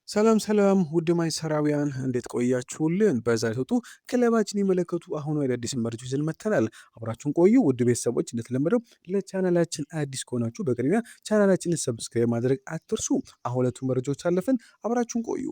ሰላም ሰላም ውድ ማይሰራውያን እንዴት ቆያችሁልን? በዛሬው ቱ ክለባችን ይመለከቱ አሁኑ አዳዲስ መረጃዎች ይዘን መጥተናል። አብራችሁን ቆዩ ውድ ቤተሰቦች። እንደተለመደው ለቻናላችን አዲስ ከሆናችሁ በቅድሚያ ቻናላችንን subscribe ማድረግ አትርሱ። አሁን ሁለቱ መረጃዎች አለፍን፣ አብራችሁን ቆዩ።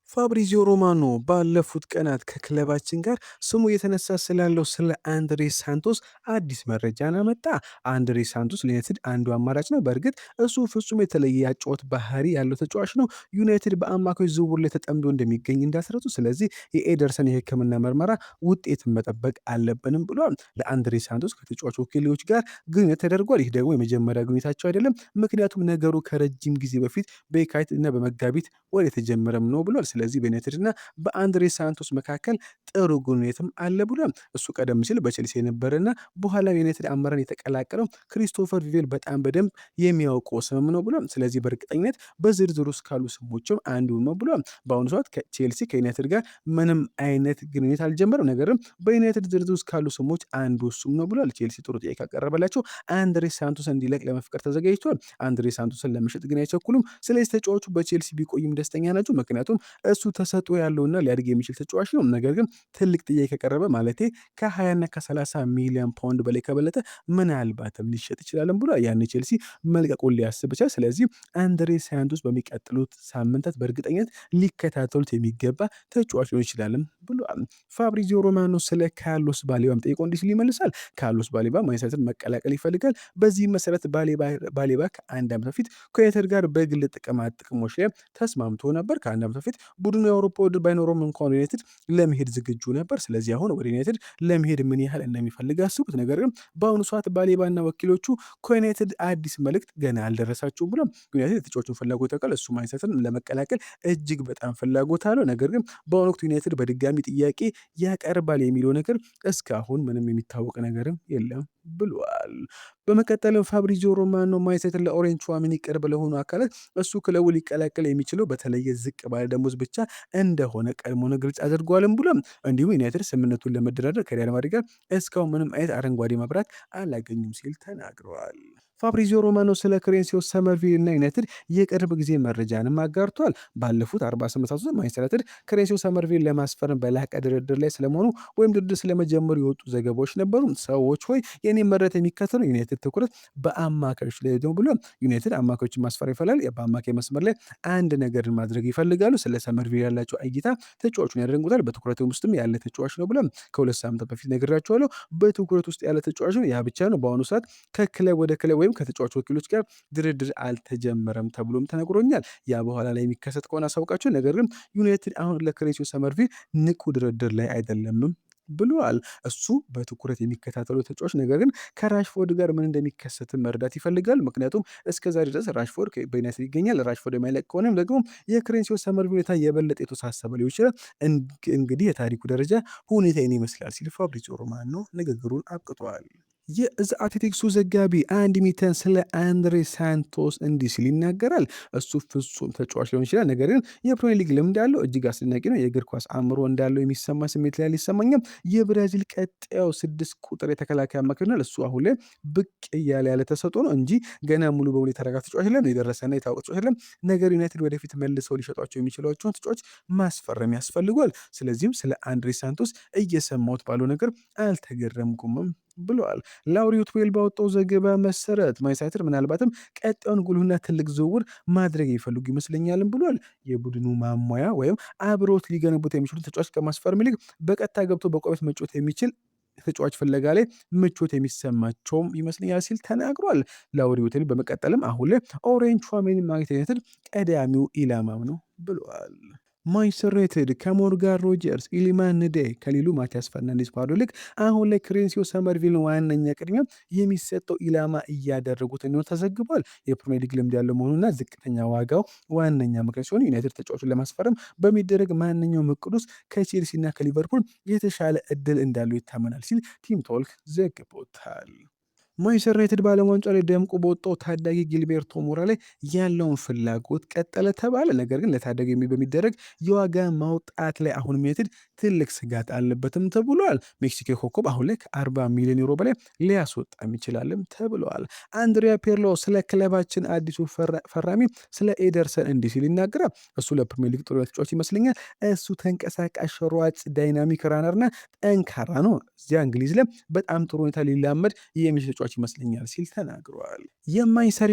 ፋብሪዚዮ ሮማኖ ባለፉት ቀናት ከክለባችን ጋር ስሙ እየተነሳ ስላለው ስለ አንድሬ ሳንቶስ አዲስ መረጃን አመጣ። አንድሬ ሳንቶስ ለዩናይትድ አንዱ አማራጭ ነው። በእርግጥ እሱ ፍጹም የተለየ ያጨዋወት ባህሪ ያለው ተጫዋች ነው። ዩናይትድ በአማካዮች ዝውውር ላይ ተጠምዶ እንደሚገኝ እንዳስረቱ፣ ስለዚህ የኤደርሰን የሕክምና ምርመራ ውጤትን መጠበቅ አለብንም ብሏል። ለአንድሬ ሳንቶስ ከተጫዋች ወኪሎች ጋር ግንኙነት ተደርጓል። ይህ ደግሞ የመጀመሪያ ግንኙነታቸው አይደለም። ምክንያቱም ነገሩ ከረጅም ጊዜ በፊት በየካቲት እና በመጋቢት ወር የተጀመረም ነው ብሏል። ስለዚህ በዩናይትድ እና በአንድሬ ሳንቶስ መካከል ጥሩ ግንኙነትም አለ ብሏል። እሱ ቀደም ሲል በቼልሲ የነበረና በኋላ ዩናይትድ አመራርን የተቀላቀለው ክሪስቶፈር ቪቬል በጣም በደንብ የሚያውቀው ስምም ነው ብሏል። ስለዚህ በእርግጠኝነት በዝርዝር ውስጥ ካሉ ስሞችም አንዱ ነው ብሏል። በአሁኑ ሰዓት ከቼልሲ ከዩናይትድ ጋር ምንም አይነት ግንኙነት አልጀመረም። ነገርም በዩናይትድ ዝርዝር ውስጥ ካሉ ስሞች አንዱ እሱም ነው ብሏል። ቼልሲ ጥሩ ጥያቄ ካቀረበላቸው አንድሬ ሳንቶስ እንዲለቅ ለመፍቀድ ተዘጋጅቷል። አንድሬ ሳንቶስን ለመሸጥ ግን አይቸኩሉም። ስለዚህ ተጫዋቹ በቼልሲ ቢቆይም ደስተኛ ናቸው። ምክንያቱም እሱ ተሰጥኦ ያለውና ሊያድግ የሚችል ተጫዋች ነው። ነገር ግን ትልቅ ጥያቄ ከቀረበ ማለቴ ከ20 እና ከ30 ሚሊዮን ፓውንድ በላይ ከበለጠ ምናልባትም ሊሸጥ ይችላልም ብሎ ያን ቼልሲ መልቀቁን ሊያስብ ይችላል። ስለዚህ አንድሬ ሳንቶስ በሚቀጥሉት ሳምንታት በእርግጠኝነት ሊከታተሉት የሚገባ ተጫዋች ሊሆን ይችላልም ብሏል። ፋብሪዚዮ ሮማኖ ስለ ካርሎስ ባሌባም ጠይቆ እንዲህ ሲል ይመልሳል። ካርሎስ ባሌባ ማንቸስተር መቀላቀል ይፈልጋል። በዚህ መሰረት ባሌባ ከአንድ ዓመት በፊት ከዩናይትድ ጋር በግል ጥቅማ ጥቅሞች ላይ ተስማምቶ ነበር። ከአንድ ዓመት በፊት ቡድኑ የአውሮፓ ውድድር ባይኖረውም እንኳን ዩናይትድ ለመሄድ ዝግጁ ነበር። ስለዚህ አሁን ወደ ዩናይትድ ለመሄድ ምን ያህል እንደሚፈልግ አስቡት። ነገር ግን በአሁኑ ሰዓት ባሌባና ወኪሎቹ ከዩናይትድ አዲስ መልእክት ገና አልደረሳቸውም ብሎም ዩናይትድ የተጫዋቹን ፍላጎት ያውቃል። እሱ ማንቸስተርን ለመቀላቀል እጅግ በጣም ፍላጎት አለው። ነገር ግን በአሁኑ ወቅት ዩናይትድ በድጋሚ ጥያቄ ያቀርባል የሚለው ነገር እስካሁን ምንም የሚታወቅ ነገርም የለም ብሏል። በመቀጠልም ፋብሪዚዮ ሮማኖ ማንቸስተር ለኦሬንጅ ቹዋሜኒ ቅርብ ለሆኑ አካላት እሱ ክለቡ ሊቀላቀል የሚችለው በተለየ ዝቅ ባለ ደሞዝ ብቻ እንደሆነ ቀድሞ ግልጽ አድርጓልም ብሏል። እንዲሁም ዩናይትድ ስምምነቱን ለመደራደር ከሪያል ማድሪድ ጋር እስካሁን ምንም አይነት አረንጓዴ መብራት አላገኙም ሲል ተናግረዋል። ፋብሪዚዮ ሮማኖ ስለ ክሬንሲዮ ሰመርቪል እና ዩናይትድ የቅርብ ጊዜ መረጃንም አጋርቷል። ባለፉት 48 ሰዓታት ውስጥ ማንቸስተር ዩናይትድ ክሬንሲዮ ሰመርቪል ለማስፈረም በላቀ ድርድር ላይ ስለመሆኑ ወይም ድርድር ስለመጀመሩ የወጡ ዘገባዎች ነበሩ። ሰዎች ሆይ የኔ መረት የሚከተሉ ዩናይትድ ትኩረት በአማካዮች ላይ ነው ብሎ ዩናይትድ አማካዮችን ማስፈር ይፈልጋል። በአማካይ መስመር ላይ አንድ ነገርን ማድረግ ይፈልጋሉ። ስለ ሰመርቪል ያላቸው እይታ ተጫዋቹን ያደንቁታል። በትኩረት ውስጥም ያለ ተጫዋች ነው ብሎ ከ2 ሳምንት በፊት ነግራቸዋለሁ። በትኩረት ውስጥ ያለ ተጫዋች ነው። ያ ብቻ ነው። በአሁኑ ሰዓት ከክለብ ወደ ክለብ ወይም ከተጫዋች ወኪሎች ጋር ድርድር አልተጀመረም ተብሎም ተነግሮኛል። ያ በኋላ ላይ የሚከሰት ከሆነ አሳውቃቸው። ነገር ግን ዩናይትድ አሁን ለክሬሲዮ ሰመርቪል ንቁ ድርድር ላይ አይደለምም ብሏል። እሱ በትኩረት የሚከታተሉ ተጫዋች ነገር ግን ከራሽፎርድ ጋር ምን እንደሚከሰት መረዳት ይፈልጋል። ምክንያቱም እስከዛሬ ድረስ ራሽፎርድ በዩናይትድ ይገኛል። ራሽፎርድ የማይለቅ ከሆነም ደግሞ የክሬንሲዮ ሰመርቪል ሁኔታ የበለጠ የተወሳሰበ ሊሆን ይችላል። እንግዲህ የታሪኩ ደረጃ ሁኔታ ይህን ይመስላል ሲል ፋብሪዚዮ ሮማኖ ንግግሩን አብቅቷል። የዘ አትሌቲክሱ ዘጋቢ አንዲ ሚተን ስለ አንድሬ ሳንቶስ እንዲህ ሲል ይናገራል። እሱ ፍጹም ተጫዋች ሊሆን ይችላል፣ ነገር ግን የፕሪሚየር ሊግ ልምድ ያለው እጅግ አስደናቂ ነው። የእግር ኳስ አእምሮ እንዳለው የሚሰማ ስሜት ላይ ይሰማኛል። የብራዚል ቀጣዩ 6 ቁጥር የተከላካይ አማካይ ይሆናል። እሱ አሁን ላይ ብቅ እያለ ያለ ተሰጥኦ ነው እንጂ ገና ሙሉ በሙሉ የተረጋጋ ተጫዋች አይደለም፣ የደረሰና የታወቀ ተጫዋች አይደለም። ነገር ዩናይትድ ወደፊት መልሰው ሊሸጧቸው የሚችሏቸውን ተጫዋች ማስፈረም ያስፈልጓል። ስለዚህም ስለ አንድሬ ሳንቶስ እየሰማሁት ባለው ነገር አልተገረምኩምም ብለዋል። ላውሪ ኦትዌል ባወጣው ዘገባ መሰረት ማንቸስተር ዩናይትድ ምናልባትም ቀጣዩን ጉልህና ትልቅ ዝውውር ማድረግ የሚፈልጉ ይመስለኛልም ብሏል። የቡድኑ ማሟያ ወይም አብሮት ሊገነቡት የሚችሉት ተጫዋች ከማስፈረም ይልቅ በቀጥታ ገብቶ በቋሚነት መጫወት የሚችል ተጫዋች ፍለጋ ላይ ምቾት የሚሰማቸውም ይመስለኛል ሲል ተናግሯል። ላውሪ ኦትዌል በመቀጠልም አሁን ላይ ኦሬንጅ ቹዋሜኒ ማግኘት ዩናይትድ ቀዳሚው ኢላማም ነው ብሏል። ማንቸስተር ዩናይትድ ከሞርጋን ሮጀርስ፣ ኢሊማን ንዴ ከሊሉ ማቲያስ ፈርናንዴዝ ፓርዶ ልክ አሁን ላይ ክሬንሲዮ ሰመርቪልን ዋነኛ ቅድሚያ የሚሰጠው ኢላማ እያደረጉት እንደሆነ ተዘግቧል። የፕሪሚየር ሊግ ልምድ ያለው መሆኑና ዝቅተኛ ዋጋው ዋነኛ ምክንያት ሲሆን ዩናይትድ ተጫዋቹን ለማስፈረም በሚደረግ ማንኛውም እቅድ ውስጥ ከቼልሲና ከሊቨርፑል የተሻለ እድል እንዳለው ይታመናል ሲል ቲም ቶልክ ዘግቦታል። ማንቸስተር ዩናይትድ በዓለም ዋንጫ ላይ ደምቆ በወጣው ታዳጊ ጊልቤርቶ ሞራ ላይ ያለውን ፍላጎት ቀጠለ ተባለ። ነገር ግን ለታዳጊ በሚደረግ የዋጋ ማውጣት ላይ አሁን ዩናይትድ ትልቅ ስጋት አለበትም ተብሏል። ሜክሲኮ ኮከብ አሁን ላይ ከ40 ሚሊዮን ዩሮ በላይ ሊያስወጣም ይችላልም ተብለዋል። አንድሪያ ፔርሎ ስለ ክለባችን አዲሱ ፈራሚ ስለ ኤደርሰን እንዲህ ሲል ይናገራል። እሱ ለፕሪሚየር ሊግ ጥሩ ተጫዋች ይመስለኛል። እሱ ተንቀሳቃሽ ሯጭ፣ dynamic runner ና ጠንካራ ነው። እዚያ እንግሊዝ ላይ በጣም ጥሩ ሁኔታ ሊላመድ የሚችል ተጫዋች ይመስለኛል ሲል ተናግረዋል። የማንቸስተር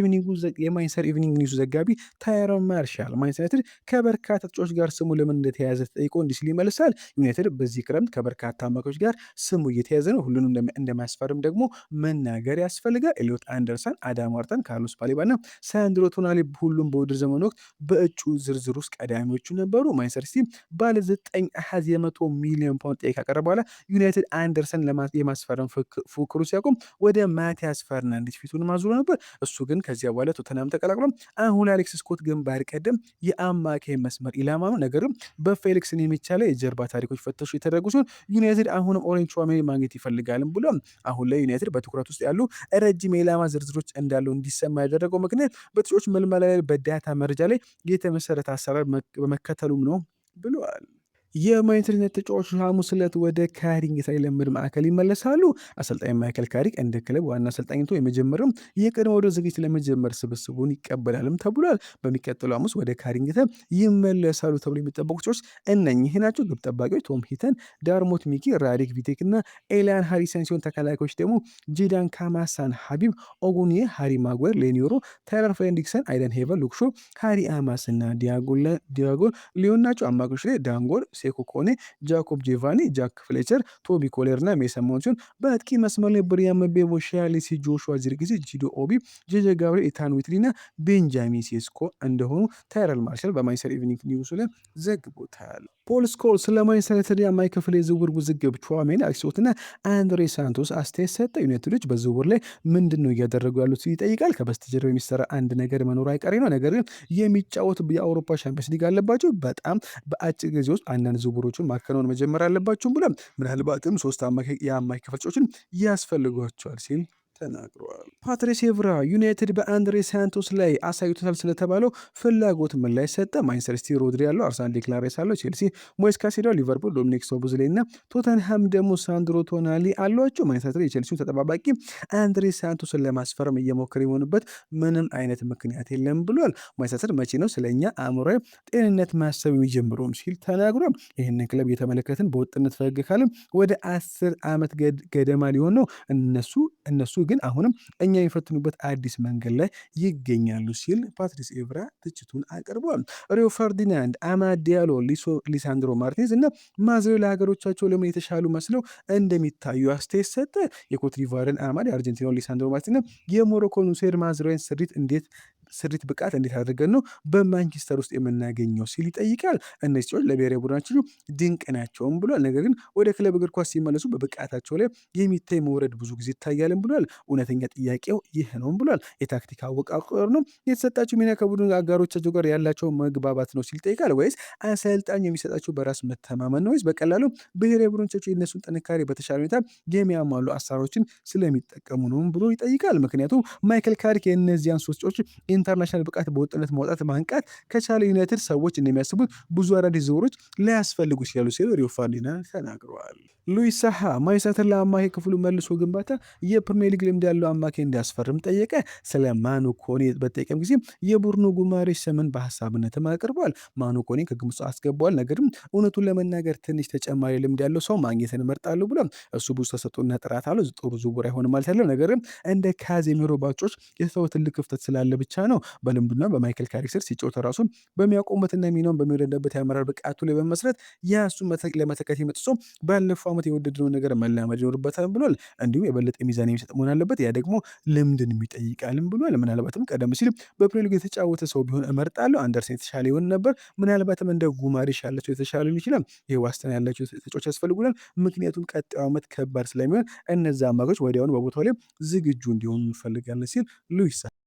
ኢቭኒንግ ኒውስ ዘጋቢ ታይረን ማርሻል ማንቸስተር ዩናይትድ ከበርካታ ተጫዋች ጋር ስሙ ለምን እንደተያዘ ተጠይቆ እንዲህ ሲል ይመልሳል። ዩናይትድ በዚህ ክረምት ከበርካታ አማካዮች ጋር ስሙ እየተያዘ ነው። ሁሉንም እንደማያስፈርም ደግሞ መናገር ያስፈልጋል። ኤሊዮት አንደርሰን፣ አዳም ዋርተን፣ ካርሎስ ባሌባ እና ሳንድሮ ቶናሊ ሁሉም በውድድር ዘመኑ ወቅት በእጩ ዝርዝር ውስጥ ቀዳሚዎቹ ነበሩ። ማንቸስተር ሲቲ ባለ 9.1 ሚሊዮን ፓውንድ ጥያቄ ካቀረበ በኋላ ዩናይትድ አንደርሰን የማስፈረም ፉክክሩ ሲያቆም ወደ ማቲያስ ፈርናንዴዝ ፊቱን ማዞሩ ነበር። እሱ ግን ከዚያ በኋላ ቶተንሃም ተቀላቅሎ አሁን አሌክስ ስኮት ግንባር ቀደም የአማካይ መስመር ኢላማ ነው። ነገርም በፌሊክስ ንሜቻ ላይ የጀርባ ታሪኮች ፈተሹ የተደረጉ ሲሆን ዩናይትድ አሁንም ኦሬንጅ ቹዋሜኒ ማግኘት ይፈልጋልም ብሎ አሁን ላይ ዩናይትድ በትኩረት ውስጥ ያሉ ረጅም የኢላማ ዝርዝሮች እንዳለው እንዲሰማ ያደረገው ምክንያት በተጫዋች ምልመላ ላይ በ data መረጃ ላይ የተመሰረተ አሰራር በመከተሉም ነው ብለዋል። የማንቸስተር ዩናይትድ ተጫዋቾች ሐሙስ ዕለት ወደ ካሪንግተን የልምምድ ማዕከል ይመለሳሉ። አሰልጣኝ ማይከል ካሪክ እንደ ክለብ ዋና አሰልጣኝነቱ የመጀመሪያው የቅድመ ውድድር ዝግጅት ለመጀመር ስብስቡን ይቀበላልም ተብሏል። በሚቀጥለው ሐሙስ ወደ ካሪንግተን ይመለሳሉ ተብሎ የሚጠበቁ ተጫዋቾች እነኚህ ናቸው። ግብ ጠባቂዎች ቶም ሂተን፣ ዳርሞት ሚኪ፣ ራዲክ ቪቴክ እና ኤሊያን ሃሪሰን ሲሆን ተከላካዮች ደግሞ ጂዳን ካማሳን፣ ሀቢብ ኦጉኒዬ፣ ሃሪ ማጓየር፣ ሌኒ ዮሮ፣ ታይለር ፍሬድሪክሰን፣ አይደን ሄቨን፣ ሉክ ሾው፣ ሃሪ አማስ እና ዲያጎ ሊዮን ናቸው። አማካዮች ላይ ዳንጎር ሴኮ ኮኔ፣ ጃኮብ ጄቫኒ፣ ጃክ ፍሌቸር፣ ቶቢ ኮሌር እና ሜሰን ማውንት ሲሆን በአጥቂ መስመር ላይ ብሪያን ምቤሞ፣ ሺያሊሲ፣ ጆሹዋ ዚርክዚ፣ ጂዶ ኦቢ፣ ጄጄ ጋብሪኤል፣ ኢታን ዊትሊ እና ቤንጃሚን ሴስኮ እንደሆኑ ታይረል ማርሻል በማንቸስተር ኢቭኒንግ ኒውስ ላይ ዘግቦታል። ፖል ስኮልስ ስለ ማንቸስተር ዩናይትድ የአማካይ ክፍል የዝውውር ውዝግብ ቹዋሜኒ፣ አሌክስ ስኮት እና አንድሬ ሳንቶስ አስተያየት ሰጠ። ዩናይትዶች በዝውውር ላይ ምንድን ነው እያደረጉ ያሉት ሲል ይጠይቃል። ከበስተጀርባ የሚሰራ አንድ ነገር መኖሩ አይቀሬ ነው። ነገር ግን የሚጫወቱ የአውሮፓ ሻምፒዮንስ ሊግ አለባቸው። በጣም በአጭር ጊዜ ውስጥ አንዳንድ ዝውውሮችን ማከናወን መጀመር አለባቸው ብሏል። ምናልባትም ሶስት የአማካይ ክፍል ተጫዋቾችን ያስፈልጓቸዋል ሲል ተናግሯል። ፓትሪስ ኤቭራ ዩናይትድ በአንድሬ ሳንቶስ ላይ አሳይቶታል ስለተባለው ፍላጎት ምላሽ ሰጠ። ማንቸስተር ሲቲ ሮድሪ ያለው፣ አርሰናል ዴክላን ራይስ አለው፣ ቼልሲ ሞይስ ካይሴዶ፣ ሊቨርፑል ዶሚኒክ ሶቦዝላይ እና ቶተንሃም ደግሞ ሳንድሮ ቶናሊ አሏቸው። ማንቸስተር የቼልሲውን ተጠባባቂ አንድሬ ሳንቶስን ለማስፈረም እየሞከረ የሆኑበት ምንም አይነት ምክንያት የለም ብሏል። ማንቸስተር መቼ ነው ስለኛ አእምሯዊ ጤንነት ማሰብ የሚጀምረውም ሲል ተናግሯል። ይህንን ክለብ እየተመለከትን በወጥነት ፈገግ ካለም ወደ 10 ዓመት ገደማ ሊሆን ነው። እነሱ ግን አሁንም እኛ የሚፈትኑበት አዲስ መንገድ ላይ ይገኛሉ ሲል ፓትሪስ ኤቭራ ትችቱን አቅርቧል። ሪዮ ፈርዲናንድ፣ አማድ ዲያሎ፣ ሊሳንድሮ ማርቲኔዝ እና ማዝሬ ለሀገሮቻቸው ለምን የተሻሉ መስለው እንደሚታዩ አስተያየት ሰጠ። የኮትዲቫርን አማድ፣ የአርጀንቲናው ሊሳንድሮ ማርቲኔዝ፣ የሞሮኮ ኑሴር ማዝራዊን ስሪት ብቃት እንዴት አድርገን ነው በማንቸስተር ውስጥ የምናገኘው ሲል ይጠይቃል። እነዚህ ሰዎች ለብሔራዊ ቡድናቸው ድንቅ ናቸውም ብሏል። ነገር ግን ወደ ክለብ እግር ኳስ ሲመለሱ በብቃታቸው ላይ የሚታይ መውረድ ብዙ ጊዜ ይታያልም ብሏል። እውነተኛ ጥያቄው ይህ ነውም ብሏል። የታክቲክ አወቃቀር ነው የተሰጣቸው ሚና ከቡድን አጋሮቻቸው ጋር ያላቸው መግባባት ነው ሲል ይጠይቃል። ወይስ አሰልጣኝ የሚሰጣቸው በራስ መተማመን ነው? ወይስ በቀላሉ ብሔራዊ ቡድኖቻቸው የእነሱን ጥንካሬ በተሻለ ሁኔታ የሚያሟሉ አሰራሮችን ስለሚጠቀሙ ነው ብሎ ይጠይቃል። ምክንያቱም ማይክል ካሪክ የእነዚያን ሶስት international ብቃት በወጥነት ማውጣት ማንቃት ከቻለ ዩናይትድ ሰዎች እንደሚያስቡት ብዙ አዳዲስ ዝውውሮች ላያስፈልጉ ይችላሉ ሲሉ ሪዮ ፈርዲናንድ ተናግረዋል። ሉዊስ ሳሃ ማንቸስተር ለአማካይ ክፍሉ መልሶ ግንባታ የፕሪሚየር ሊግ ልምድ ያለው አማካይ እንዲያስፈርም ጠየቀ። ስለ ማኑ ኮኔ በጠየቀም ጊዜ የቡርኖ ጉማሬሽ ስምን በሀሳብነትም አቅርቧል። ማኑ ኮኔ ከግምት ውስጥ አስገባዋል። ነገርም እውነቱን ለመናገር ትንሽ ተጨማሪ ልምድ ያለው ሰው ማግኘትን እመርጣለሁ ብሏል። እሱ ብዙ ተሰጥኦና ጥራት አለው። ጥሩ ዝውውር አይሆንም ማለት አይደለም። ነገርም እንደ ካዜሚሮ ባጮች የተተወ ትልቅ ክፍተት ስላለ ብቻ ነው። በልምዱና በማይክል ካሪክ ስር ሲጫወት ራሱን በሚያቆምበትና ሚናውን በሚረዳበት የአመራር ብቃቱ ላይ በመስረት ያ እሱን ለመተካት የመጡ ሰው ባለፈው ዓመት የወደድነውን ነገር መላመድ ይኖርበታል ብሏል። እንዲሁም የበለጠ ሚዛን የሚሰጥ መሆን አለበት። ያ ደግሞ ልምድን ይጠይቃልም ብሏል። ምናልባትም ቀደም ሲል በፕሪሚየር ሊግ የተጫወተ ሰው ቢሆን እመርጣለሁ። አንደርሰን የተሻለ ይሆን ነበር። ምናልባትም እንደ ጉማሬሽ ያለ ሰው የተሻለ ሊሆን ይችላል። ይህ ዋስትና ያላቸው ተጫዋቾች ያስፈልጉናል። ምክንያቱም ቀጣዩ ዓመት ከባድ ስለሚሆን እነዛ አማካዮች ወዲያውኑ በቦታው ላይ ዝግጁ እንዲሆኑ እንፈልጋለን ሲል ሉዊስ